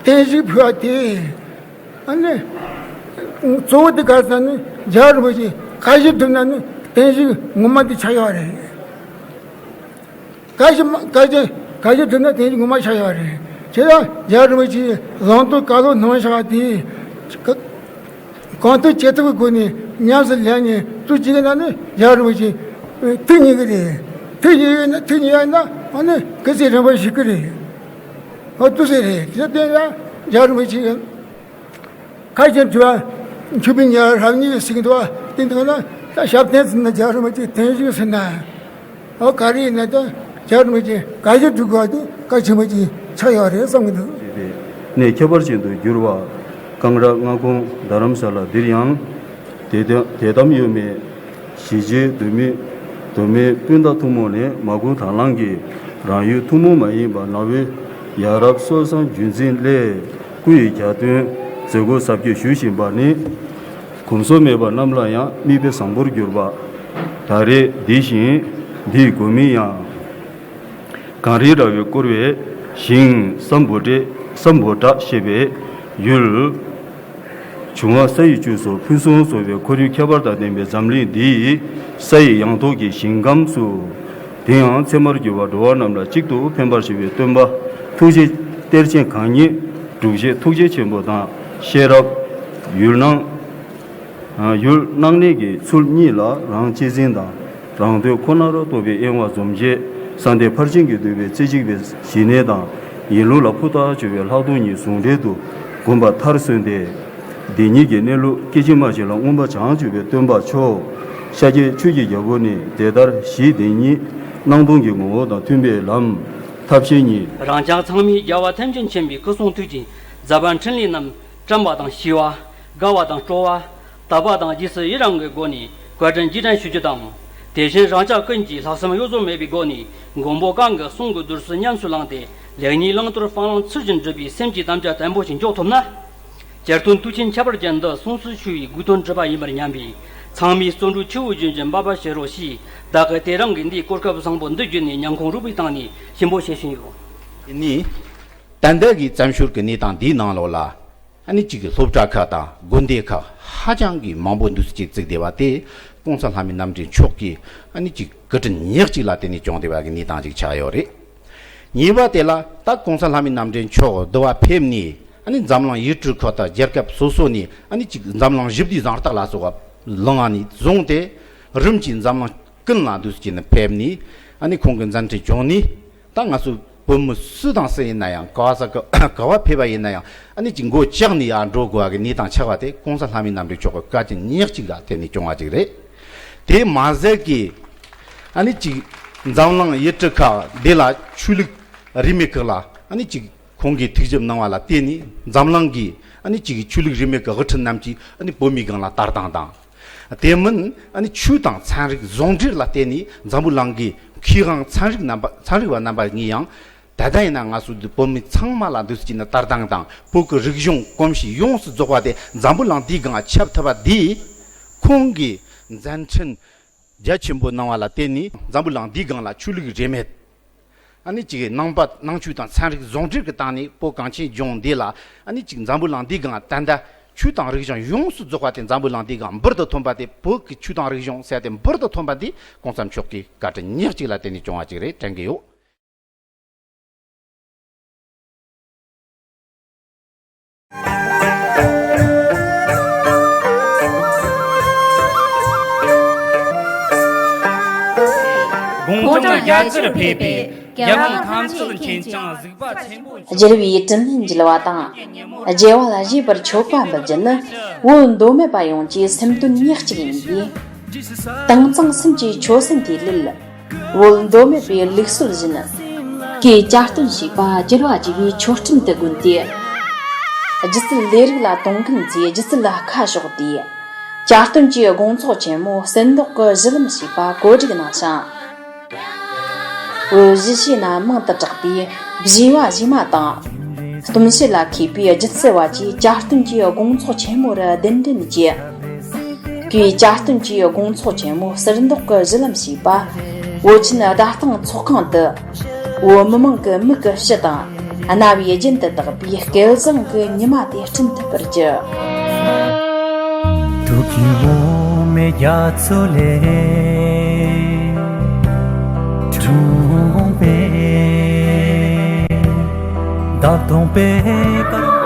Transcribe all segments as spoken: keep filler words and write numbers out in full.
བརྟན་བཞུགས་ཕུལ་བ་དེ། ཨ་ནི། གཙོ་བོ་དེ་ག་རེ་ཟེར་ན་ནི་རྒྱལ་བ་རིན་པོ་ཆེ་བཀའ་བཞིན་སྒྲུབ་ན་ནི་བརྟན་བཞུགས་ངོ་མ་དེ་ཆགས་ཡོད་རེད། བཀའ་བཞིན་བཀའ་བཞིན་བཀའ་བཞིན་སྒྲུབ་ན་བརྟན་བཞུགས་ངོ་མ་ཆགས་ཡོད་རེད། བྱས་ཙང་རྒྱལ་བ་རིན་པོ་ཆེའི་བླང་དོར་བཀའ་སློབ་གནང་བཞག་པ་དེ། གང་ཐུབ་ཅི་ཐུབ་ཀྱི་སྒོ་ནས་ཉམས་སུ་ལེན་ནས་ཐུགས་བསྐྱེད་ན་ནི་རྒྱལ་བ་རིན་པོ་ཆེ་ཐུགས་མཉེས་ཀྱི་རེད། ཐུགས་མཉེས་ཡོད་ན་ཐུགས་མཉེས་ཡོད་ན་ཨ་ནི་སྐུ་ཚེ་རིང་པོ་བཞུགས་ཀྱི་རེད། ཨོ་ཏུ་ཟེར་རེད། དེ་ལྟར་ཡང་རྒྱལ་བ་རིན་པོ་ཆེ་ཁ་ཆེ་དྲི་བ་མཆོད་པའི་ཉ་རབ་གཉིས་ཟིན་འདུག་བ། དེ་འདུག་ན་ད་ཞབས་བརྟན་ཟིན་ན་རྒྱལ་བ་རིན་པོ་ཆེ་བརྟན་བཞུགས་ཟིན་ན། ཨོ་ག་རེ་ཡིན་ན་ད་རྒྱལ་བ་རིན་པོ་ཆེ་བཀའ་བཞིན་སྒྲུབ་དགོས་པ་དེ་གལ་ཆེན་པོ་ཅིག་ཆགས་ཡོད་རེད་བསམ་གྱི་འདུག། གནས་ཁྱད་པར་ཅན་དུ་གྱུར་པ། ཀང་ར་མངའ་ཁོངས་རྡ་རམ་ས་ལ་འདིར་ཡང་དད་དམ་དད་དམ་ཡོད་མེད། གཞིས་བྱེས་མདོ་སྨད་མདོ་སྨད་སྤུན་ཟླ་ཐུན་མོང་ནས་མ་བསྐུལ་དང་བླངས་ཀྱིས་རང་ཡུལ་ཐུན་མོང་མ་ཡིན་པ་ནང་པའི་ཡ་རབས་སྲོལ་བཟང་རྒྱུན་འཛིན་སླད་སྐུ་ཡི་གྱ་སྟོན་མཛད་སྒོ་གཟབ་རྒྱས་ཞུ་བཞིན་པ་ནི། གོམས་སྲོལ་མེད་པ་རྣམས་ལ་ཡང་མིག་དཔེ་བཟང་པོར་གྱུར་པ། ད་རེས་འདི་བཞིན་འདིའི་དགོས་མིང་ཡང་། གངས་རི་ར་བས་བསྐོར་བའི་ཞིང་སམ་བྷོ་ཊ་སམ་བྷོ་ཊ་ཞེས་པའི་ཡུལ། འབྱུང་བ་ས་ཡི་བཅུད་སོགས་ཕུན་སུམ་ཚོགས་པའི་ཁོར་ཡུག་ཁྱད་པར་དང་ལྡན་པའི་འཛམ་གླིང་འདིའི་ས་ཡི་ཡང་ཐོག་གི་ཞིང་ཁམས་སུ། དེ་ཡང་ཚད་མར་གྱུར་པ་འགྲོ་བ་རྣམས་ལ་གཅིག་ཏུ་ཕན་པར་བྱེད་པའི་སྟོན་པ་ཐུགས་རྗེ་གཏེར་ཆེན་གང་ཉིད་སྒྲུབ་བྱེད་ཐུགས་རྗེ་ཆེན་པོ་དང་ཤེས་རབ། ཡུལ་སྣང་། ཡུལ་སྣང་གནས་ཀྱི་ཚུལ་གཉིས་ལ་རང་གཅེས་འཛིན་དང་རང་དོན་ཁོ་ནར་རྟོགས་པའི་གཡེང་བ་འཇོམས་བྱེད་བསམ་གཏན་ཕར་ཕྱིན་གྱིས་བསྡུས་པའི་རྩེ་གཅིག་པའི་ཞི་གནས་དང་ཡིད་ལུས་ལ་ཕུ་ཐག་ཆོད་པའི་ལྷག་མཐོང་གཉིས་ཟུང་འབྲེལ་དུ་བསྒོམ་པ་མཐར་སོན་ཏེ། འདི་ཉིད་ཀྱི་གནས་ལུགས་སྐད་ཅིག་མ་གཅིག་ལ་མངོན་པར་བྱང་ཆུབ་པའི་སྟོན་པ་མཆོག་ཤཱཀྱའི་ཆོས་ཀྱི་རྒྱལ་པོ་ནི་དེ་ལྟར་གཞི་དེ་ཉིད་སྣང་སྟོང་གི་ངོ་བོ་དང་མཐུན་པའི་ལམ་ཐབས་ཤེས་ཉིད། རང་ཅག་ཚང་མས་རྒྱལ་བ་ཐམས་ཅད་མཁྱེན་པའི་སྐུ་གསུང་ཐུགས་ཀྱི་མཛད་པ་འཕྲིན་ལས་རྣམས་བཀྲམ་པ་དང་ཞི་བ། དགའ་བ་དང་སྤྲོ་བ། དད་པ་དང་རྗེས་སུ་ཡི་རང་གི་སྒོ་ནས་བཀའ་དྲིན་རྗེས་དྲན་ཞུ་རྒྱུ་དང་། དེ་བཞིན་རང་ཅག་ཀུན་གྱིས་ལྷག་བསམ་གཡོ་ཟོལ་མེད་པའི་སྒོ་ནས་མགོན་པོ་གང་གི་གསུང་གི་མདོར་བསྡུས་ཉམས་སུ་བླངས་ཏེ་ལེགས་ཉེས་བླང་དོར་སྤང་བླང་ཚུལ་བཞིན་སྒྲུབ་པའི་སེམས་ཀྱི་དམ་བཅའ་བརྟན་པོ་ཞིག་འཇོག་ཐུབ་ན། སྤྱིར་དོན་མཐུན་རྐྱེན་ཁྱད་པར་ཅན་འདི་གསུང་སྲོལ་ཞུ་བའི་དགོས་དོན་སྒྲུབ་པ་ཡིན་པར་སྙམ་པས། ཚང་མས་བརྩོན་འགྲུས་ཆེ་བོ་བྱིན་གྱིས་འབད་པར་བྱེད་རོགས་ཞེས་བདག་གིས་དེ་རིང་གི་འདིའི་གོ་སྐབས་བཟང་པོ་འདི་བརྒྱུད་ནས་ཉམས་མགོན་རུས་པའི་གཏིང་ནས་ཞུ་འབོད་བྱེད་བཞིན་ཡོད། ནི། ད་ལྟ་གི་བཙན་བྱོལ་གྱི་གནས་སྟངས་འདིའི་ནང་ལོགས་ལ། ཨ་ནི་གཅིག་གི་སློབ་གྲྭ་ཁག་དང་དགོན་སྡེ་ཁག་ཧ་ཅང་གི་མང་པོ་འདུས་སེ་གཅིག་བཙུགས་བསྡད་པ་དེ་༸གོང་ས་ལྷ་མིའི་རྣམ་འདྲེན་མཆོག་གིས་ཨ་ནི་གཅིག་བཀའ་དྲིན་ཉག་གཅིག་ལ་བརྟེན་ནས་བྱུང་བསྡད་པ་གི་གནས་སྟངས་ཅིག་ཆགས་ཡོད་རེད། གཉིས་པ་དེ་ལ་ད་༸གོང་ས་ལྷ་མིའི་རྣམ་འདྲེན་མཆོག་འདི་བ་ཕེབས་ནས་ཨ་ནི་འཛམ་གླིང་ཡུལ་གྲུ་ཁག་དང་རྒྱལ་ཁབ་སོ་སོ་ནས་ཨ་ནི་གཅིག་འཛམ་གླིང་ཞི་བདེའི་གཟེངས་རྟགས་ལ་སོགས་པ་བླངས་ནས་བཟུང་སྟེ་རིམ་གྱིས་འཛམ་གླིང་ཀུན་ལ་འདུས་སེ་ནས་ཕེབས་ནས་ཨ་ནི་ཁོང་གི་མཛད་འཕྲིན་བྱུང་ནས། ད་ང་ཚོ་བོད་མི་སུ་དང་སུ་ཡིན་ན་ཡང་ག་བ་ས་ག་ག་བ་ཕེབས་པ་ཡིན་ན་ཡང་ཨ་ནི་ཅིག་མགོ་བཀྱགས་ནས་ཡར་འགྲོ་དགོས་པ་གི་གནས་སྟངས་ཆགས་པ་དེ་༸གོང་ས་ལྷ་མིའི་རྣམ་འདྲེན་མཆོག་གི་བཀའ་དྲིན་ཉག་གཅིག་ལ་བརྟེན་ནས་བྱུང་བ་ཅིག་རེད། དེ་མ་ཟད་ཀྱི་ཨ་ནི་ཅིག་འཛམ་གླིང་ཡུལ་གྲུ་ཁག་འདི་ལ་ཆོས་ལུགས་རིས་མེད་ཁག་ལ་ཨ་ནི་ཅིག་ཁོང་གིས་ཐུགས་ཞིབ་གནང་བ་ལ་བརྟེན་ནས་འཛམ་གླིང་གི་ཨ་ནི་ཅིག་ཆོས་ལུགས་རིས་མེད་ཀྱི་དབུ་ཁྲིད་རྣམས་ཀྱིས་ཨ་ནི་བོད་མིའི་སྒང་ལ་ལྟ་སྟངས་དང་། དེ་མིན་ཨ་ནི་ཆོས་དང་ཚན་རིག་ཟུང་འབྲེལ་ལ་བརྟེན་ནས་འཛམ་བུ་གླིང་གི་མཁས་དབང་ཚན་རིག་རྣམ་པ་ཚན་རིག་པ་རྣམ་པ་གཉིས་ཡང་ད་ལྟ་ཡིན་ན་ང་ཚོ་འདི་བོད་མི་ཚང་མ་ལ་འདུས་སེ་ནས་ལྟ་སྟངས་དང་བོད་ཀྱི་རིག་གཞུང་གོམས་གཤིས་ཡོངས་སུ་རྫོགས་པ་དེ་འཛམ་བུ་གླིང་འདིའི་སྒང་ཁྱབ་ཐུབ་པ་འདི་ཁོང་གིས་མཛད་འཕྲིན་རྒྱ་ཆེན་པོ་གནང་བ་ལ་བརྟེན་ནས་འཛམ་བུ་གླིང་འདིའི་སྒང་ལ་ཆོས་ལུགས་རིས་མེད། ཨ་ནི་ཅིག་ནང་པ་ནང་ཆོས་དང་ཚན་རིག་ཟུང་འབྲེལ་གྱི་སྟེང་ནས་བོད་གངས་ཅན་ལྗོངས་འདི་ལ་ཨ་ནི་ཅིག་འཛམ་བུ་གླིང་འདིའི་སྒང་ད་ལྟ་ཆོས་དང་རིག་གཞུང་ཡོངས་སུ་རྫོགས་པ་དེ་འཛམ་བུ་གླིང་འདིའི་སྒང་འབུར་དུ་ཐོན་པ་དེ་བོད་ཀྱི་ཆོས་དང་རིག་གཞུང་ཟེར་དེ་འབུར་དུ་ཐོན་པ་འདི་༸གོང་ས་མཆོག་གི་བཀའ་དྲིན་ཉག་གཅིག་ལ་བརྟེན་ནས་བྱུང་བ་ཅིག་རེད་དྲན་གྱི་ཡོད། དགུང་གྲངས་བརྒྱད་ཅུར་ཕེབས་པའི་རྒྱལ་དབང་ཁམས་ཚུལ་མཁྱེན་ཅིང་གཟིགས་པ་ཆེན་པོ་མཆོག་རྒྱལ་བའི་དྲིན་ལན་འཇལ་བ་དང་། རྒྱལ་བ་ལ་བཞེས་པར་མཆོད་པ་འབུལ་རྒྱུ་ནི་བོད་མདོ་སྨད་པ་ཡོངས་ཀྱི་སེམས་དོན་ཉག་གཅིག་ཡིན་པས། དྭངས་གཙང་སེམས་ཀྱི་ཆོད་སེམས་དེ་ལས། བོད་མདོ་སྨད་པའི་ལུགས་སྲོལ་བཞིན། སྐུའི་གྱ་སྟོན་ཞེས་པ་བསྒྱུར་བ་བགྱིས་པའི་མཆོད་སྤྲིན་དུ་བསྒོམས་ཏེ། སྒྱུ་རྩལ་ལས་རིགས་ལ་དུང་མཁན་ཚོས་སྒྱུ་རྩལ་ལ་ཁ་ཕྱོགས་ཏེ། གྱ་སྟོན་གྱི་དགོང་ཚོགས་ཆེན་མོ་གསེར་མདོག་གི་གཞུ་ལམ་ཞེས་པ་གོ་སྒྲིག་གནང་ཞིང་། བོད་གཞིས་བྱེས་རྣམས་མང་དུ་གྲགས་པའི་བཞེས་པ་བཞེས་མ་དང་། སྟོན་བྱེད་ལ་མཁས་པའི་སྒྱུ་རྩལ་བ་བཅས་གྱ་སྟོན་གྱི་དགོང་ཚོགས་ཆེན་མོ་རུ་གདན་འདྲེན་གྱིས། སྐུའི་གྱ་སྟོན་གྱི་དགོང་ཚོགས་ཆེན་མོ་གསེར་མདོག་གི་གཞུ་ལམ་ཞེས་པ་བོད་ཆེན་བརྡ་གཏོང་ཚོགས་ཁང་དུ། བོད་མི་མང་གི་མིག་གི་དཔྱད་དང་ རྣ་བས་རྒྱུན་དུ་བཏགས་པའི་སྐལ་བཟང་གི་ཉི་མ་དེ་སྐྲུན་ཐུབ་པར་གྱུར། ཐུགས་ཀྱི་འོ་མའི་རྒྱ་མཚོ་ལས། འཁྲུངས་པའི་བདག་སྟོང་པའི་བཀའ།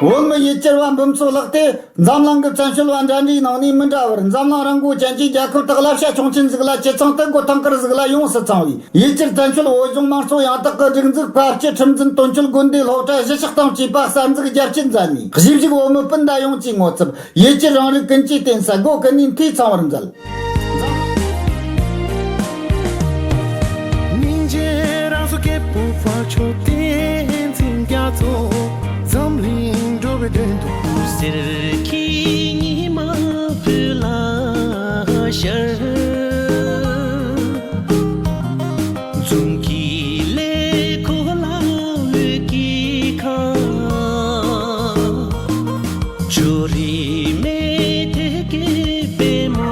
བོད་མི་ཡུལ་གྱར་བ་འབུམ་ཚོགས་ལགས་ཏེ། འཛམ་གླིང་གི་བཙན་བྱོལ་བ་འདྲ་འདྲའི་ནང་ནས་མི་འདྲ་བར། འཛམ་གླིང་རང་མགོ་ཅན་གྱི་རྒྱལ་ཁབ་དག་ལ། བྱ་ཁྱུང་ཆེན་ཟིག་ལ། སྤྱི་ཚང་སྟེགས་སྒོ་ཐང་དཀར་ཟིག་ལ། ཡོངས་སུ་ཚང་བའི་ཡུལ་གྱར་བཙན་བྱོལ་བོད་ལྗོངས་མང་གཙོ་ཡང་དག་གི་སྒྲིག་འཛུགས་པ་སྤྱི་ཁྲིམས་འཛིན་དོན་གཅོད་དགོན་སྡེ་སློབ་གྲྭ་གཞིས་ཆགས་དང་བཅས་པ་གསར་འཛུགས་རྒྱ་སྐྱེད་མཛད་ནས། གཞིས་བཞུགས་བོད་མི་སྤུན་ཟླ་ཡོངས་ཀྱིས་ངོ་ཚབ། ཡུལ་གྱར་རང་རིགས་ཀུན་གྱིས་བརྟེན་ས་སྒོ་ཀུན་ནས་འཐུས་ཚང་བར་མཛད། སྙིང་རྗེ་རང་སོ་སྐྱེ་བོ་དཔལ་མཆོག་བསྟན་འཛིན་རྒྱ་མཚོ། འཛམ་གླིང་འགྲོ་བའི་དོན་དུ། འོད་ཟེར་གྱི་ཉི་མ་བོད་ལ་ཤར། འཛུམ་གྱི་ཀླད་ཀོར་ལ་འོད་ཀྱི་ཁ། ཇོ་རི་མེ་ཏོག་གི་པད་མོ།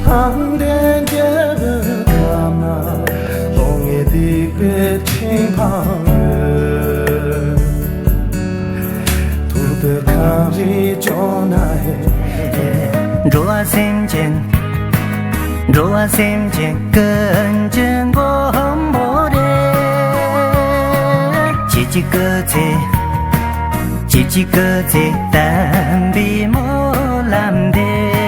ལྷང་ལྡན་རྒྱལ་པོའི་ཁབ་ན། ལོ་ལྔའི་སྡིག་པའི་འཕྲིན་འཕངས་ཡོད། ཐུགས་འདོད་གངས་རིའི་ལྗོངས་ན་ཡོད། འགྲོ་བ་སེམས་ཅན། འགྲོ་བ་སེམས་ཅན་ཀུན་གྱི་མགོན་པོ་རེད། ཁྱེད་ཀྱི་སྐུ་ཚེ། ཁྱེད་ཀྱི་སྐུ་ཚེ་བརྟན་པའི་སྨོན་ལམ་འདེབས།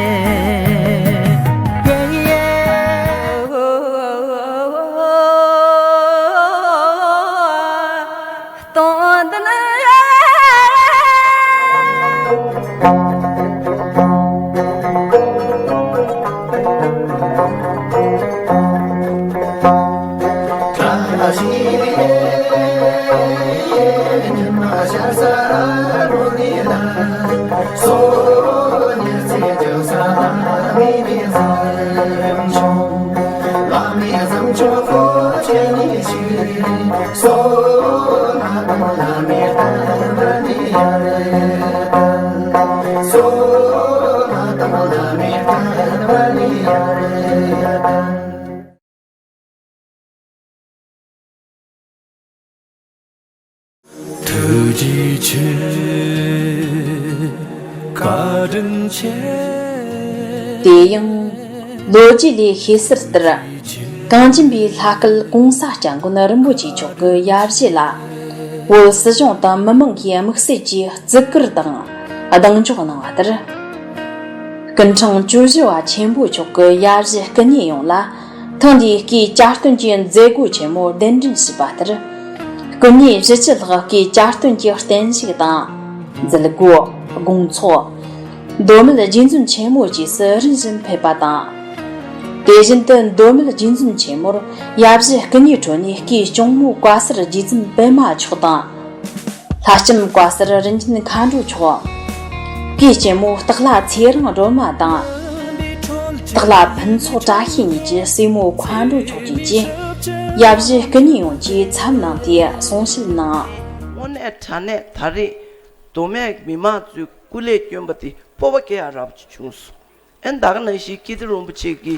ཐུགས་རྗེ་ཆེ། བཀའ་དྲིན་ཆེ། དེ་ཡང་ལོ་རྒྱུས་ལས་ཤེས་གསལ་ལྟར། གངས་ཅན་པའི་ལྷ་སྐལ་གོང་ས་སྐྱབས་མགོན་རིན་པོ་ཆེ་མཆོག་གི་ཡབ་གཞིས་ལ། བོད་སྲིད་གཞུང་དང་མི་མང་གིས་དམིགས་བསལ་གྱིས་བརྩི་བཀུར་དང་གདེང་འཇོག་གནང་བ་ལྟར། སྐུ་ཕྲེང་བཅུ་བཞི་བ་ཆེན་པོ་མཆོག་གི་ཡབ་གཞིས་སྐུ་ཉིད་ཡོངས་ལ། ཐེངས་འདིའི་སྐུའི་གྱ་སྟོན་གྱི་མཛད་སྒོ་ཆེན་མོ་གདན་འདྲེན་ཞུས་པ་ལྟར། སྐུ་མྱི་བཞི་བཅུ་ལྷག་སྐུའི་གྱ་སྟོན་གྱི་བརྟན་བཞུགས་དང་། མཛད་སྒོ། དགོང་ཚོགས། མདོ་སྨད་རྗེ་བཙུན་ཆེན་མོ་བཅས་སུ་རིམ་བཞིན་ཕེབས་པ་དང་། དེ་བཞིན་དུ་མདོ་སྨད་རྗེ་བཙུན་ཆེན་མོར་ཡབ་གཞིས་སྐུ་ཉིད་ཁྲོད་ནས་སྐུའི་གཅུང་མོ་བཀའ་ཟུར་རྗེ་བཙུན་པད་མ་མཆོག་དང་། ལྷ་ལྕམ་བཀའ་ཟུར་རིན་ཆེན་མཁའ་འགྲོ་མཆོག། སྐུའི་གཅེན་མོ་སྟག་ལྷ་ཚེ་རིང་སྒྲོལ་མ་དང་། སྟག་ལྷ་ཕུན་ཚོགས་བཀྲ་ཤིས་གཉིས་ཀྱི་སྲས་མོ་མཁའ་འགྲོ་མཆོག་བཅས་ཀྱིས་ཡབ་གཞིས་སྐུ་ཉིད་ཡོངས་ཀྱིས་འཚམས་གནང་སྟེ་གསུང་བཤད་གནང་། དངོས་གནས་དྲང་གནས་ད་རེས་མདོ་སྨད་མི་མང་ཚོས་སྐུ་ལས་བསྐྱོན་པ་དེ་སྤོབས་པ་སྐྱེ་ཡག་རབ་ཅིག་བྱུང་སོང་། ཨེ་ད་ག་ནང་བཞིན་ཀིརྟི་རིན་པོ་ཆེ་གི།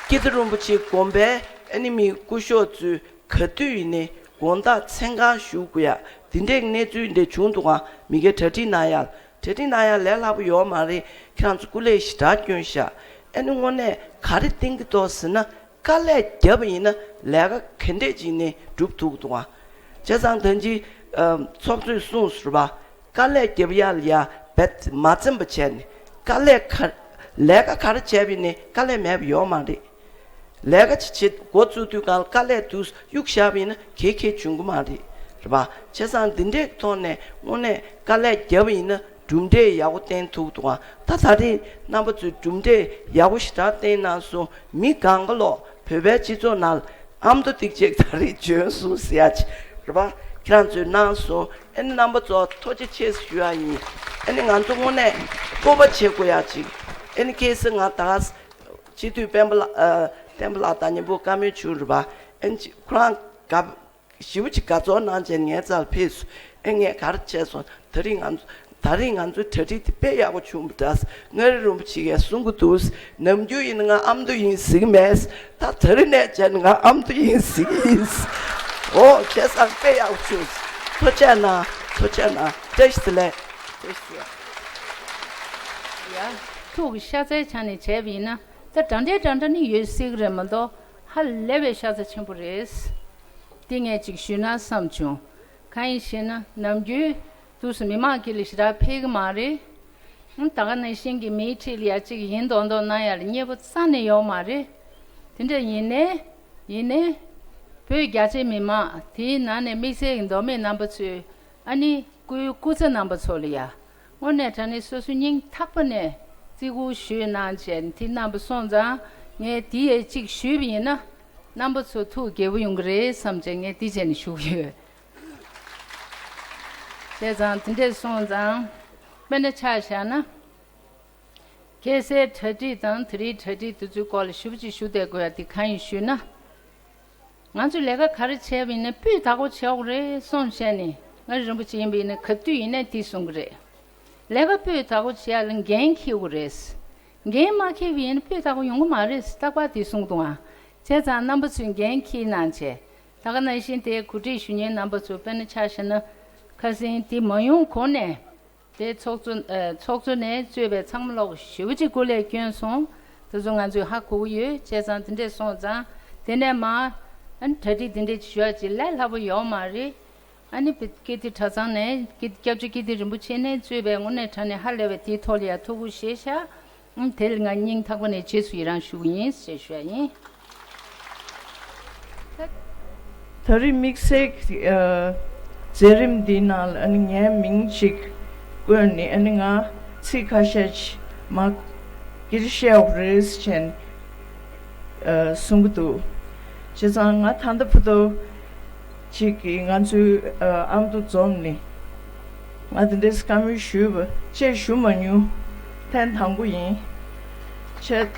ཀིརྟི་རིན་པོ་ཆེ་དགོན་པའི་ཨ་ནི་མི་སྐུ་ཞབས་ཚོས་ག་དུས་ཡིན་ནའི་དགོང་དག་མཚན་གང་ཞུ་དགོས་ཡ་དེ་འདྲའི་གནས་ཚུལ་འདྲ་བྱུང་འདུག་ག་མི་སྒེར་གྲ་སྒྲིག་གནང་ཡ། གྲ་སྒྲིག་གནང་ཡ་ལས་སླ་པོ་ཡོད་མ་རེད། ཁྱེད་རང་ཚོ་སྐུ་ལས་ཞེ་དྲག་བསྐྱོན་ཤག་ཨ་ནི་དངོས་གནས་ག་རེ་བསྟན་གྱི་འདུག་ཟེར་ན། དཀའ་ལས་བརྒྱབ་པ་ཡིན་ན་ལས་ཀ་ག་འདྲས་ཅིག་ནས་སྒྲུབ་ཐུབ་འདུག་ག་བྱས་ཙང་ད་ཅི་ཚོགས་གཙོས་གསུངས་ཟེར་བ། དཀའ་ལས་བརྒྱབ་ཡ་ལ་ཡ་རྦད་མ་འཛེམ་པ་བྱས་ནས་དཀའ་ལས་ག། ལས་ཀ་ག་རེ་བྱས་པ་ཡིན་ནའི་དཀའ་ལས་མེད་པ་ཡོད་མ་རེད། ལས་ཀ་ཅིག་བྱེད་འགོ་བཙུགས་དུས་སྒང་ལ་དཀའ་ལས་འདུག་གཡུག་བཞག་པ་ཡིན་ན་ག་ག་འབྱུང་གི་མ་རེད། རེད་པ། བྱས་ཙང་འདི་འདྲའི་ཐོག་ནས་དངོས་གནས་དཀའ་ལས་བརྒྱབ་པ་ཡིན་ན་གྲུབ་འབྲས་ཡག་པོ་བསྟན་ཐུབ་འདུག་ག་ད་ད་རེས་རྣམ་པ་ཚོས་གྲུབ་འབྲས་ཡག་པོ་ཞེ་དྲག་བསྟན་གནང་སོང་། མི་གང་ག་ལོག་བོད་པའི་སྤྱི་ཚོགས་ནང་ལ་ ཨ་མདོ་སྡིག་ཅིག་ད་རེས་བྱོན་སོང་ཟེར་ཡ་ཅིག་རེད་པ། ཁྱེད་རང་ཚོས་གནང་སོང་། ཨ་ནི་རྣམ་པ་ཚོ་ཐུགས་རྗེ་ཆེ་ཞུ་ཡ་ཡིན། ཨ་ནི་ང་ཚོ་དངོས་གནས་སྤོབས་པ་བྱེད་དགོས་ཡ་ཅིག་ཨ་ནི་ཁ་སང་ང་ད་སྤྱི་འཐུས་སྤེན་པ་ལགས་ཨ་བསྟན་པ་ལགས་དང་མཉམ་པོ་བཀའ་མོལ་བྱུང་རེད་པ། ཨ་ནི་ཅིག་ཁོ་རང་དགའ་ཞེ་པོ་ཅིག་དགའ་ཚོར་གནང་བྱས་ངའི་རྩར་ཕེབས་སོང་། ཨ་ངས་ག་རེ་བྱས་སོང་། ད་རིང་ང་ཚོ་ད་རིང་ང་ཚོའི་གྲ་སྒྲིག་དེ་དཔེ་ཡག་པོ་བྱུང་བ་འདྲ། མངའ་རིས་རིན་པོ་ཆེ་གིས་གསུང་གི་འདུག་ནམ་རྒྱུན་ཡིན་ན་ང་ཨ་མདོ་ཡིན་ཟེར་གི་མེད། ད་ད་རིང་ནས་བྱས་ན་ང་ཨ་མདོ་ཡིན་ཟེར་གི་ཡིན། འོ་བྱས་ཙང་དཔེ་ཡག་པོ་བྱུང་། ཐུགས་རྗེ་གནང་། ཐུགས་རྗེ་གནང་། བཀྲ་ཤིས་བདེ་ལེགས། བཀྲ་ཤིས་བདེ་ལེགས། ཡ། ཐུགས་ཀྱི་ཤ་ཚའི་ཆ་ནས་བྱས་པ་ཡིན་ན་ད་འདྲ་འདྲ་འདྲ་འདྲ་ནི་ཡོད་སྲིད་གི་རེད་མ་གཏོགས་ཧ་ལས་པའི་ཤ་ཚ་ཆེན་པོ་རེད། འདི་ངས་ཅིག་ཞུས་ན་བསམ་བྱུང་། གང་ཡིན་ཞེ་ན་ནམ་རྒྱུན་དུས་སུ་མི་མང་དཀྱིལ་ལ་ཞེ་དྲག་ཕེབས་གི་མ་རེད། ཨང་། ད་ག་ནང་བཞིན་གྱི་མིའི་འཁྲིས་ལ་ཡ་གཅིག་ཡིན་མདོག་མདོག་གནང་ཡ་ལ་མཉེས་པོ་རྩ་ནས་ཡོད་མ་རེད། དེ་འདྲ་ཡིན་ནའི་ཡིན་ནའི་བོད་རྒྱ་ཆེ་མི་མང་དེའི་ནང་ནས་དམིགས་བསལ་གྱི་མདོ་སྨད་རྣམ་པ་ཚོས་ཨ་ནི་སྐུའི་སྐུ་ཚ་རྣམ་པ་ཚོ་ལ་ཡ་དངོས་གནས་དྲང་གནས་སོ་སོའི་སྙིང་ཐག་པ་ནས་བརྩི་བཀུར་ཞུས་གནང་བྱས་དེ་གནང་བ་སོང་ཙང་ངས་དེ་ཡ་གཅིག་ཞུས་པ་ཡིན་ན་རྣམ་པ་ཚོ་ཐུགས་དགྱེས་པོ་ཡོང་གི་རེད་བསམ་བྱས་ངས་དེ་བྱས་ནས་ཞུ་གི་ཡོད། བྱས་ཙང་དེ་འདྲས་སོང་ཙང་དཔེར་ན་ཆ་བཞག་ན། ཁ་སའི་གྲ་སྒྲིག་དང་དེ་རིང་གྲ་སྒྲིག་དེ་ཚོའི་སྐོར་ལ་ཞུ་བ་ཅིག་ཞུ་བསྡད་དགོས་ཡ་དེ་གང་ཡིན་ཞུས་ན། ང་ཚོས་ལས་ཀ་ག་རེ་བྱས་པ་ཡིན་ན་སྤུས་དག་པོ་བྱེད་དགོས་རེད་གསུངས་བྱས་ནས་མངའ་རིས་རིན་པོ་ཆེ་ཡིན་པ་ཡིན་ན་ག་དུས་ཡིན་ནའི་དེ་གསུང་གི་རེད། ལས་ཀ་སྤུས་དག་པོ་བྱེད་ཡ་ལ་འགན་འཁྱེར་དགོས་རེད། འགན་མ་འཁྱེར་བ་ཡིན་ན་སྤུས་དག་པོ་ཡོང་གི་མ་རེད་རྟག་པར་དེ་གསུང་འདུག་ཨ། བྱས་ཙང་རྣམ་པ་ཚོས་འགན་འཁྱེར་གནང་བྱས། ད་ག་ནང་བཞིན་དེ་གོ་སྒྲིག་ཞུ་མཁན་རྣམ་པ་ཚོ་དཔེར་ན་ཆ་བཞག་ན་ཁ་སང་དེ་མ་ཡོང་གོང་ནས་དེ་ཚོགས་གཙོ་ཨ་ཚོགས་གཙོ་ནས་གཙོས་པའི་ཚང་མ་ལོག་ཞེ་པོ་ཅིག་སྐུ་ལས་བསྐྱོན་སོང་། དེ་ཚོ་ང་ཚོས་ཧ་གོ་གི་ཡོད། བྱས་ཙང་དེ་འདྲས་སོང་ཙང་དེ་ནས་མ་ཨ་ནི་གྲ་སྒྲིག་དེ་འདྲས་ཅིག་ཞུ་ཡ་ཅིག་ལས་སླ་པོ་ཡོད་མ་རེད། ཨ་ནི་བི་ཀིརྟི་གྲྭ་ཚང་ནས་ཀི་སྐྱབས་རྗེ་ཀིརྟི་རིན་པོ་ཆེ་ནས་གཙོས་པའི་དངོས་གནས་དྲང་གནས་ཧ་ལས་པའི་དེའི་ཐོག་ལ་ཡ་ཐུགས་ཁུར་བཞེས་ཤག་ཨང་། དེ་ལ་ང་སྙིང་ཐག་པ་ནས་རྗེས་སུ་ཡི་རང་ཞུ་གི་ཡིན་ཞེས་ཞུ་ཡ་ཡིན། ད་རེས་དམིགས་བསལ་གྱི་ཨ་མཛད་རིམ་འདིའི་ནང་ལ་ཨ་ནི་ངའི་མིང་ཅིག་བཀོད་ནས་ཨ་ནི་ང་ཚིག་ཁ་ཤས་ཅིག་མ་སྐད་ཆ་བཤད་དགོས་རེད་ཟེར་ནས་ཨ་གསུང་གི་འདུག་བྱས་ཙང་ང་ད་ལྟ་བར་དུ་ཅིག་གིས་ང་ཚོའི་ཨ་ཨ་མདོ་འཛོམས་ནས་ང་དེ་འདྲའི་བཀའ་མོལ་ཞུས་པ་བཅས་ཞུ་མ་མྱོང་། ཐེངས་དང་པོ་ཡིན། བྱས་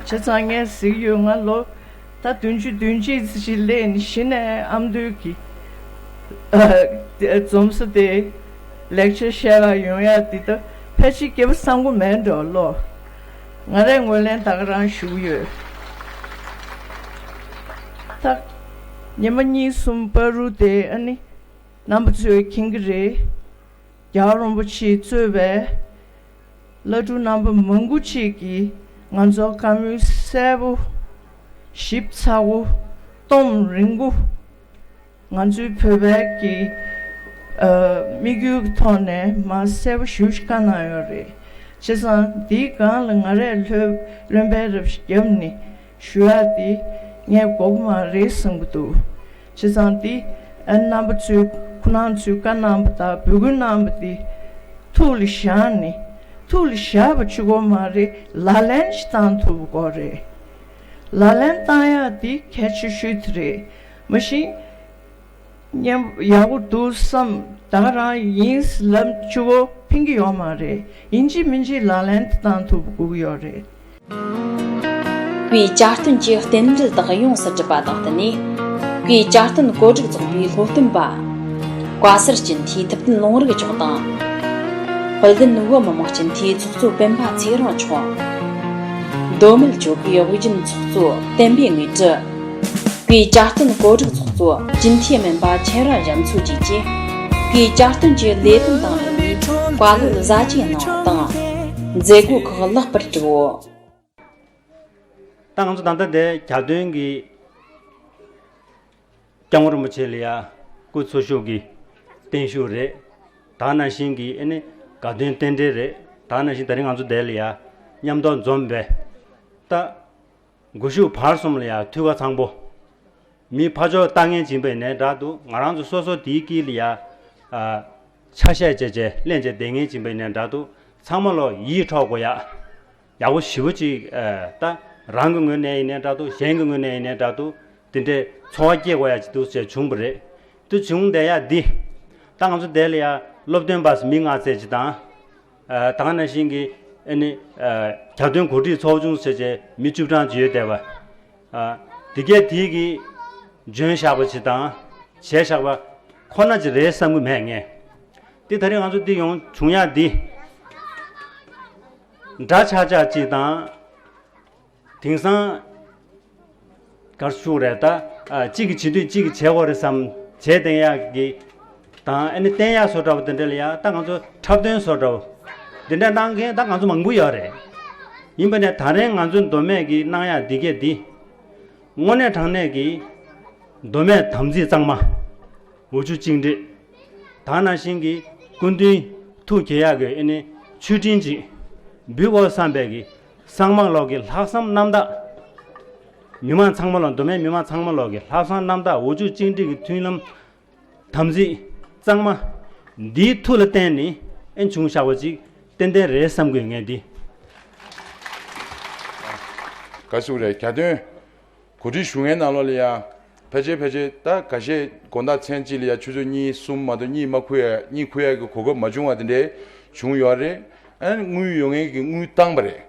བྱས་ཙང་ངས་གཟིགས་ཡོད། ང་ལོ་ད་བདུན་ཅུ་དོན་གཅིག་ཙམ་ཞིག་སླེབས་ནས་གཞི་ནས་ཨ་མདོའི་གི་ཨ་འཛོམས་ས་དེ་ལེགས་ཆ་བཤད་ག་ཡོང་ཡ་འདི་ད་ཕལ་ཆེར་སྐྱེ་བ་བཟང་པོ་མེད་འགྲོ་ལོ། ང་རས་ངོས་ལེན་ད་ག་རང་ཞུ་གི་ཡོད། ད་ཉི་མ་གཉིས་གསུམ་བར་དུ་དེ་ཨ་ནི་རྣམ་པ་ཚོས་མཁྱེན་གྱི་རེད། རྒྱལ་བ་རིན་པོ་ཆེས་གཙོས་པའི་བླ་སྤྲུལ་རྣམ་པ་མང་པོ་ཅིག་གིས་ང་ཚོར་བཀའ་མོལ་གསལ་པོ་ཞིབ་ཚགས་པོ་སྟོབས་རིང་པོ་ང་ཚོའི་བོད་པའི་གི་ཨ་དམིགས་ཡུལ་གྱི་ཐོག་ནས་མར་གསལ་པོ་ཞེ་པོ་ཅིག་བཀའ་གནང་ཡོད་རེད། བྱས་ཙང་འདིའི་སྒང་ལ་ང་རས་ལྷོད་ལྷོད་པའི་རབ་ཞིག་བརྒྱབ་ནས་ཞུ་ཡག་འདི་ངས་དགོས་ཀྱི་མ་རེད་བསམ་གྱི་འདུག་བྱས་ཙང་འདི་ཨ་རྣམ་པ་ཚོས་ཁོང་རྣམ་ཚོས་བཀའ་གནང་བ་དང་འབོད་སྐུལ་གནང་བ་འདི་ཐུགས་ལ་བཞག་ནས་ཐུགས་ལ་བཞག་པ་གཅིག་པོ་མ་རེད། ལག་ལེན་ཞིག་བསྟར་ཐུབ་པ་དགོས་རེད། ལག་ལེན་བསྟར་ཡག་འདི་གལ་ཆེ་ཤོས་དེ་རེད། མ་གཞི་སྙན་ཡག་པོ་འདུག་བསམ་ད་ག་རང་ཡིན་ལབ་གཅིག་པོ་ཕན་གྱི་ཡོད་མ་རེད། ཡིན་གཅིག་མིན་གཅིག་ལག་ལེན་དུ་བཏང་ཐུབ་དགོས་ཀྱི་ཡོད་རེད། བོད་ཀྱི་བསྐྱར་བཏོན་གྱི་རྟེན་འབྲེལ་དག་ཡོངས་སུ་གྲུབ་པ་དང་བསྟུན་ནས། བོད་ཀྱི་བསྐྱར་བཏོན་བཀོད་སྒྲིག་ཚོགས་པའི་སློབ་སྟོན་པ། བཀའ་ཟུར་སྤྱི་འཐུས་ཐུབ་བསྟན་ལུང་རིགས་མཆོག་དང་། དཔལ་ལྡན་བོད་མི་མང་སྤྱི་འཐུས་ཚོགས་གཙོ་སྤེན་པ་ཚེ་རིང་མཆོག་མདོ་སྨད་ཆོལ་ཁའི་དབུས་རྒྱུན་ཚོགས་གཙོ་བསྟན་པའི་དངོས་གྲུབ། བོད་ཀྱི་བསྐྱར་བཏོན་བཀོད་སྒྲིག་ཚོགས་གཙོ་སྤྱི་འཐུས་སྨན་པ་ཁྱེད་རང་རྒྱ་མཚོ་བཅས་ཀྱིས་བོད་ཀྱི་བསྐྱར་བཏོན་གྱི་ལས་དོན་དང་འབྲེལ་བའི་བཀའ་སློབ་ཟབ་རྒྱས་གནང་བ་དང་། མཛད་སྒོ་ཁག་ལེགས་པར་གྲུབ་བོ། ད་ང་ཚོ་ད་ལྟ་དེ་བསྐྱར་བཏོན་གྱི་སྐྱབས་མགོན་རིན་པོ་ཆེ་ལ་ཡ་སྐུ་འཚོ་བཞུགས་ཀྱི་བརྟན་བཞུགས་རེད། ད་ནང་བཞིན་གྱི་ཨེ་ནི་དགའ་སྟོན་རྟེན་འབྲེལ་རེད། ད་ནང་བཞིན་དེ་རིང་ང་ཚོ་དེ་ལ་ཡ་མཉམ་དུ་འཛོམས་པའི་ད་སྒུལ་ཤུགས་བར་གསུམ་ལ་ཡ་འཐུས་ཀ་ཚང་པོ། མི་ཕར་ཕྱོགས་ལྟ་མཁན་ཅིག་ཡིན་པ་ཡིན་ནའི་འདྲ་འདུག་ང་རང་ཚོ་སོ་སོ་དེའི་དཀྱིལ་ལ་ཡ་ཨ་ཆ་ཤས་བྱས་བྱས་གླེང་བྱས་བསྡད་མཁན་ཅིག་ཡིན་པ་ཡིན་ནའི་འདྲ་འདུག་ཚང་མ་ལོ་ཡིད་འཕྲོག་དགོས་ཡ། ཡག་པོ་ཞེ་པོ་ཅིག་ཨ་ད་རང་གི་ངོས་ནས་ཡིན་ནའི་འདྲ་འདུག་གཞན་གྱི་ངོས་ནས་ཡིན་ནའི་འདྲ་འདུག་དེ་འདྲའི་ཚོར་བ་སྐྱེ་དགོས་ཡ་ཅིག་འདུག་ཅེས་བྱུང་བ་རེད། དེ་བྱུང་བསྡད་ཡ་འདི་ད་ང་ཚོ་དེ་ལ་ཡ་སློབ་སྟོན་པ་མི་ལྔ་ཙམ་ཅིག་དང་། ཨ་ད་ག་ནང་བཞིན་གྱི་ཨ་ནི་ཨ་གྱ་སྟོན་གོ་སྒྲིག་ཚོགས་ཆུང་ཟེར་བྱས་མི་བཅུ་གྲངས་ཅིག་ཡོད་བསྡད་པ། ཨ་དེ་གས་དེའི་གི་འཇོན་བཞག་པ་ཅིག་དང་བྱས་བཞག་པ་ཁོ་ན་ཅིག་རེད་བསམ་གྱི་མེད་ངས། དེ་ད་རེས་ང་ཚོ་འདི་ཡོང་བྱུང་ཡ་འདི་འདྲ་ཆགས་ཆགས་ཅིག་དང་། དེང་སང་གར་ཞུགས་རེད་ད། ཨ་གཅིག་གིས་བྱེད་དུས་གཅིག་གིས་བྱེད་དགོས་རེད་བསམ་བྱས་བསྡད་ཡག་གི་དང་ཨ་ནི་བསྟན་ཡག་བཟོ་འདྲ་བོ་དེ་འདྲ་ལ་ཡ་ད་ང་ཚོ་འཁྲབ་སྟོན་བཟོ་འདྲ་བོ་དེ་འདྲ་གནང་མཁན་ད་ང་ཚོ་མང་པོ་ཡོད་རེད། ཡིན་པ་ནས་ད་རེས་ང་ཚོ་མདོ་སྨད་ཀྱི་གནང་ཡག་འདི་གས་འདི་དངོས་གནས་དྲང་གནས་ཀྱི་མདོ་སྨད་དམ་ཚིག་གཙང་མ། འོ་ཆུ་གཅིག་འདྲེས། ད་ནང་བཞིན་གྱི་སྐུ་མདུན་ཐུགས་དགྱེས་ཡག་གི་ཨེ་ནི་མཆོད་སྤྲིན་ཅིག་འབུལ་དགོས་བསམ་པའི་གི་སངས་མ་ལོག་གི་ལྷག་བསམ་རྣམ་དག་མི་མང་ཚང་མ་ལོག་མདོ་སྨད་མི་མང་ཚང་མ་ལོག་གི་ལྷག་བསམ་རྣམ་དག་འོ་ཆུ་གཅིག་འདྲེས་ཀྱི་མཐུན་ལམ་དམ་ཚིག་གཙང་མ་འདིའི་མཐུ་ལ་བརྟེན་ནས་ཨེ་བྱུང་བཞག་པ་ཅིག་ཏན་ཏན་རེད་བསམ་གི་ངས་འདི། ག་ཞུ་རེད་གྱ་སྟོན། གོ་སྒྲིག་ཞུ་མཁན་ནང་ལོགས་ལ་ཡ། ཕལ་ཆེར་ཕལ་ཆེར་ད་ཁ་ཤས་དགོང་དག་མཚན་གཅིག་ལ་ཡ་ཆུ་ཚོད་གཉིས་གསུམ་མ་གཏོགས་གཉིད་མ་ཁུག་ཡ་གཉིད་ཁུག་ཡ་གི་གོ་སྐབས་མ་བྱུང་བ་དེ་འདྲས་བྱུང་ཡོད་རེད། ཨ་ནི་དངུལ་ཡོད་མཁན་གྱི་དངུལ་བཏང་པ་རེད།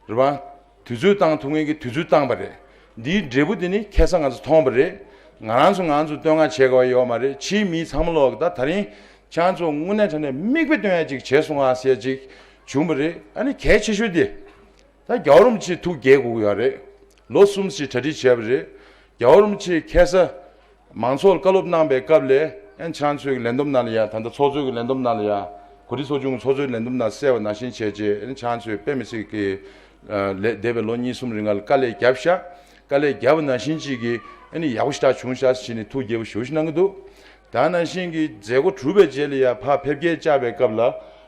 རེད་པ། དུས་ཚོད་བཏང་ཐུབ་མཁན་གྱི་དུས་ཚོད་བཏང་པ་རེད། འདིའི་འབྲས་བུ་དེ་ནི་ཁ་སང་ང་ཚོ་མཐོང་བ་རེད། ང་རང་ཚོ་ང་ཚོ་བསྟོད་བསྔགས་བྱེད་དགོས་པ་ཡོད་མ་རེད། ཕྱིའི་མི་ཚང་མ་ལོག་གི་ད་ད་རིང་ཁྱེད་རང་ཚོ་དངོས་གནས་དྲང་གནས་མིག་དཔེ་སྟོན་ཡ་ཅིག་བྱས་སོང་ཨ་ཟེར་ཡ་ཅིག་བྱུང་བ་རེད། ཨ་ནི་གལ་ཆེ་ཤོས་དེ། ད་རྒྱལ་བ་རིན་པོ་ཆེ་ཐུགས་དགྱེས་དགོས་ཀྱི་ཡོད་རེད། ལོ་གསུམ་ཞིག་གྲ་སྒྲིག་བྱས་པ་རེད། རྒྱལ་བ་རིན་པོ་ཆེ་ཁ་སང་མང་ཚོགས་ལ་བཀའ་སློབ་གནང་པའི་སྐབས་ལ་ཨན་ཁྱེད་རང་ཚོའི་ལས་བསྡོམས་ནང་ལ་ཡ་ད་ལྟ་ཚོགས་གཙོའི་ལས་བསྡོམས་ནང་ལ་ཡ་གོ་སྒྲིག་ཚོགས་ཆུང་གི་ཚོགས་གཙོའི་ལས་བསྡོམས་ནང་གསལ་བ་ནང་བཞིན་བྱས་རྗེས་ཨན་ཁྱེད་རང་ཚོས་དཔེ་མི་སྲིད་ཀྱི་ལས་འདས་པའི་ལོ་གཉིས་གསུམ་རིང་ལ་དཀའ་ལས་བརྒྱབ་ཤག་དཀའ་ལས་བརྒྱབ་པ་ནང་བཞིན་ཅིག་གིས་ཨ་ནི་ཡག་པོ་ཞེ་དྲག་བྱུང་ཤག་ཟེར་ནས་ཐུགས་དགྱེས་པོ་ཞེ་པོ་ཞིག་གནང་གི་འདུག་ད་ནང་བཞིན་གྱི་མཛད་སྒོ་གྲུབ་པའི་རྗེས་ལ་ཡ་ཕར་ཕེབས་སྐྱེལ་བཅར་བའི་སྐབས་ལ་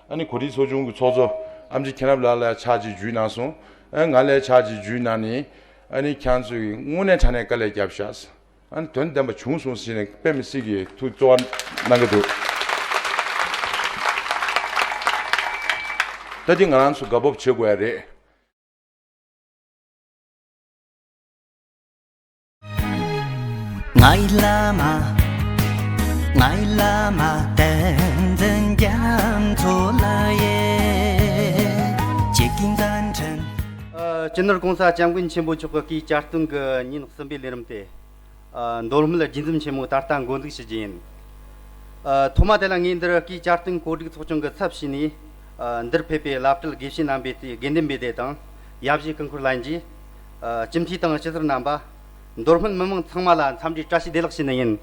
ཨ་ནི་གོ་སྒྲིག་ཚོགས་ཆུང་གི་ཚོགས་གཙོ་ཨེམ་ཆི་མཁྱེན་རབ་ལགས་ལ་ཕྱག་ཅིག་འཇུས་གནང་སོང་། ཨ་ང་ལ་ཕྱག་ཅིག་འཇུས་གནང་ནས་ཨ་ནི་ཁྱེད་རང་ཚོས་དངོས་གནས་དྲང་གནས་དཀའ་ལས་བརྒྱབ་ཤག་ཨ་ནི་དོན་ལྡན་པ་བྱུང་སོང་ཟེར་ནས་དཔེ་མི་སྲིད་ཀྱི་ཐུགས་གཙོ་བོ་གནང་གི་འདུག་ད་འདི་ང་རང་ཚོ་དགའ་སྤོབས་བྱེད་དགོས་ཡ་རེད། ང་ཡི་བླ་མ། ང་ཡི་བླ་མ་བསྟན་འཛིན་རྒྱ་མཚོ་ལགས་ཡེ། ཇི་ཀིང་དན་ཁྲིན། ཨ། སྤྱི་ནོར་༸གོང་ས་༸སྐྱབས་མགོན་ཆེན་པོ་མཆོག་གི་སྐུའི་གྱ་སྟོན་གྱི་ཉིན་གསུམ་པའི་ལས་རིམ་དེ། ཨ། མདོ་སྨད་རྗེ་བཙུན་ཆེན་མོ་ད་ལྟ་འགོ་འཛུགས་ཞུ་རྒྱུ་ཡིན། ཨ། ཐོག་མ་དེ་ལ་ངས་འདིར་སྐུའི་གྱ་སྟོན་གོ་སྒྲིག་ཚོགས་ཆུང་གི་ཚབ་བྱས་ནས། ཨ། འདིར་ཕེབས་པའི་བླ་སྤྲུལ་དགེ་བཤེས་རྣམ་པའི་དགེ་འདུན་པའི་སྡེ་དང་། ཡབ་གཞིས་ཀུན་འཁོར་ལྷན་རྒྱས། ཨ། སྤྱི་འཐུས་དང་སྤྱི་ཟུར་རྣམ་པ། མདོ་སྨད་མི་མང་ཚང་མ་ལ་འཚམས་འདྲིའི་བཀྲ་ཤིས་བདེ་ལེགས་ཞུ་ནི་ཡིན།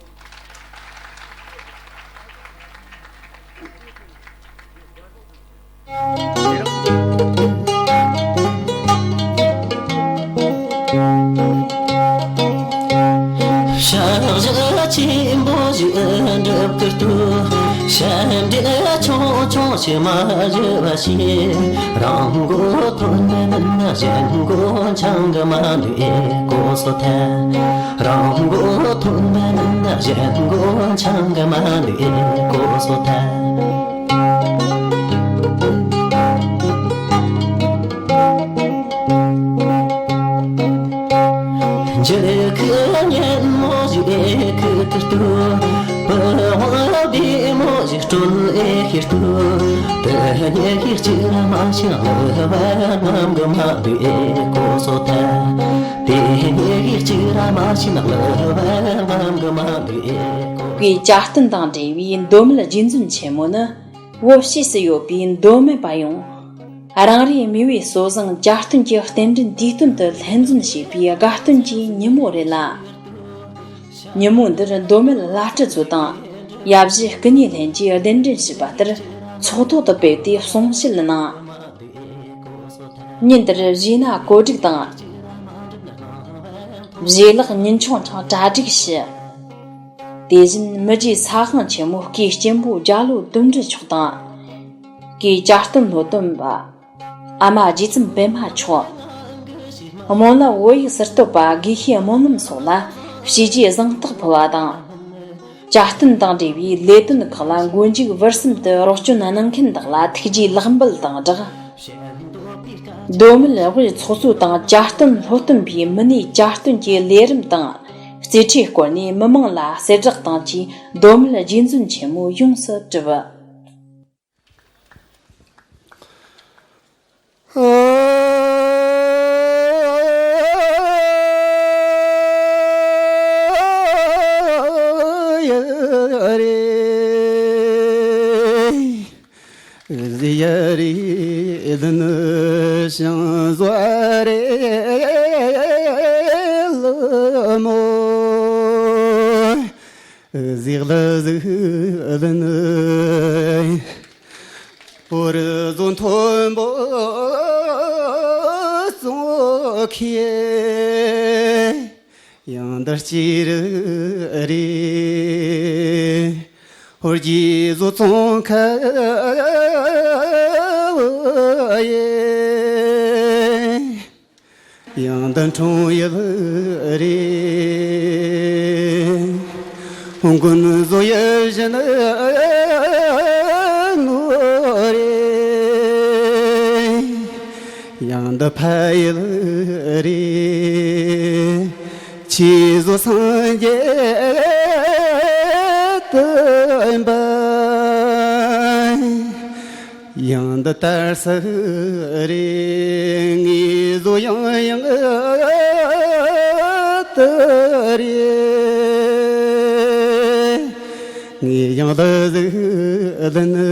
ཞབས་ཕྱི་ཆེན་པོ་ཞིག་འགྲུབ་ཀྱི་འདུག་ཞབས་འདྲེན་ཆུང་ཆུང་ཞིག་མ་བཞུ་བ་ཞིག་རང་མགོ་ཐོན་པའི་མི་ན་གཞན་མགོ་འཆང་གི་མ་འདུག་ཨེ་ལྐོག་སོ་ཐལ། རང་མགོ་ཐོན་པའི་མི་ན་གཞན་མགོ་འཆང་གི་མ་འདུག་ཨེ་ལྐོག་སོ་ཐལ། འཇིགས་སྐུལ་ཉིན་མོ་ཞིག་ཨེ་ཁུ་ཏུ་ཏུ། བུ་བ་བདེ་མོ་ཞིག་སྤྲོད་ཨེ་ཤེས་ཏུ། དེ་ཉེ་གི་གཅིག་ར་མ་ཤི་ལ་བ་ནམ་གི་མ་འདུག་ཨེ་ལྐོག་སོ་ཐལ། དེ་ཉེ་གི་གཅིག་ར་མ་ཤི་ལ་བ་ནམ་གི་མ་འདུག་ཨེ་ལྐོག་སོ་ཐལ། གི་གྱ་སྟོན་དང་འབྲེལ་བའི་མདོ་སྨད་རྗེ་བཙུན་ཆེན་མོ་ནི། བོད་ཕྱིས་སུ་ཡོད་པའི་མདོ་སྨད་པ་ཡོངས་རང་རེའི་མོས་པའི་སྲོལ་བཟང་གྱ་སྟོན་གྱི་རྟེན་འབྲེལ་དུས་སྟོན་དུ་ལྷན་འཛོམས་བྱས་པའི་དགའ་སྟོན་གྱི་ཉིན་མོ་རེད་ལ། ཉིན་མོ་འདིར་མདོ་སྨད་བླ་སྤྲུལ་ཚོ་དང་ཡབ་གཞིས་སྐུ་ཉིད་ལྷན་གྱིས་གདན་འདྲེན་ཞུས་པ་ལྟར་ཚོགས་ཐོག་ཏུ་ཕེབས་ཏེ་གསུང་བཤད་གནང་། ཉིན་དེར་གཞས་སྣ་གོ་སྒྲིག་དང་། གཞས་ལེགས་ཉིན་ཆུང་ཀྱང་གྲ་སྒྲིག་ཞུས། དེ་བཞིན་མི་རྗེ་ས་དབང་ཆེན་མོ་སྐུའི་གཅེན་པོ་རྒྱ་ལོ་དོན་གྲུབ་མཆོག་དང་། སྐུའི་གྱ་སྟོན་སློབ་སྟོན་པ་ཨ་མ་རྗེ་བཙུན་པད་མ་མཆོག་སྨོན་ལམ་བོད་ཡིག་ཟུར་གཏོད་པ་དགེ་བཤེས་སྨོན་ལམ་སོགས་ལ་བྱས་རྗེས་གཟེངས་རྟགས་ཕུལ་བ་དང་། གྱ་སྟོན་དང་འབྲེལ་བའི་ལས་དོན་ཁག་ལ་མགོ་མཇུག་བར་གསུམ་དུ་རོགས་སྐྱོར་གནང་མཁན་དག་ལ་ཐུགས་རྗེ་ལེགས་འབུལ་དང་སྦྲགས། མདོ་སྨད་དབུས་ཚོགས་གཙོ་དང་བཅའ་སྟོན་སློབ་སྟོན་པས་མི་སྣའི་བཅའ་སྟོན་གྱི་ལས་རིམ་དང་། རྩེད་འགྲན་སྐོར་ནས་མི་མང་ལ་གསལ་བསྒྲགས་དང་བཅས་མདོ་སྨད་རྗེ་བཙུན་ཆེན་མོས་ཡོངས་སུ་གྲུབ། ཡང་འདི་སྤྱིར་རེད། ཧོར་གྱི་བཟོ་ཚོང་ཁ་བོ་ཡེ། ཡང་འདི་འཁྲུངས་ཡུལ་རེད། མགོན་བཟོ་ཡུལ་བཞིན་ནོ་རེད། ཡང་འདི་ཕ་ཡུལ་རེད། ཆོས་བཟོ་སངས་རྒྱས་བསྟན་པ། ཡང་འདི་དར་ས་རེད། ངའི་བཟོ་ཡང་ཡང་དུ་རེད། ངའི་ཡང་ལ་ཟིག་ལ་ནི།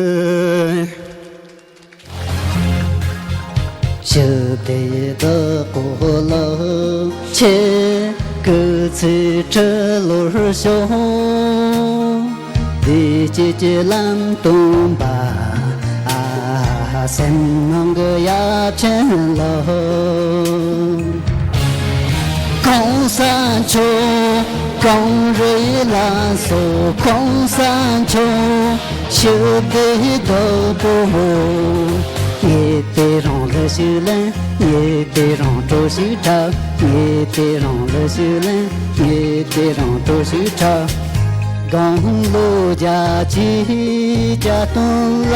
ཞི་བདེའི་བདག་པོ་ལགས། ཁྱེད་སྐུ་ཚེ་ཁྲི་ལོར་ཤོག། བདེ་སྐྱིད་ཀྱི་ལམ་སྟོན་པ། ཨ། སེམས་ནང་གི་ཡབ་ཆེན་ལགས། གོང་ས་མཆོག། གངས་རིའི་ལ་སོགས་གོང་ས་མཆོག། ཞི་བདེའི་བདག་པོ། ངས་དེ་རིང་གླུ་ཞིག་ལེན། ངས་དེ་རིང་བྲོ་ཞིག་འཁྲབ། ངས་དེ་རིང་གླུ་ཞིག་ལེན། ངས་དེ་རིང་བྲོ་ཞིག་འཁྲབ། དགུང་ལོ་བརྒྱད་ཅུའི་གྱ་སྟོན་ལ།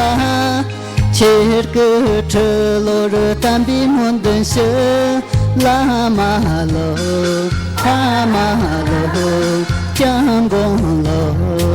ཆེར་སྐུ་ཁྲི་ལོར་བསྟན་པའི་སྨོན་འདུན་ཞུ། བླ་མ་ལོ། ཕ་མ་ལོ། སྐྱབས་མགོན་ལོ།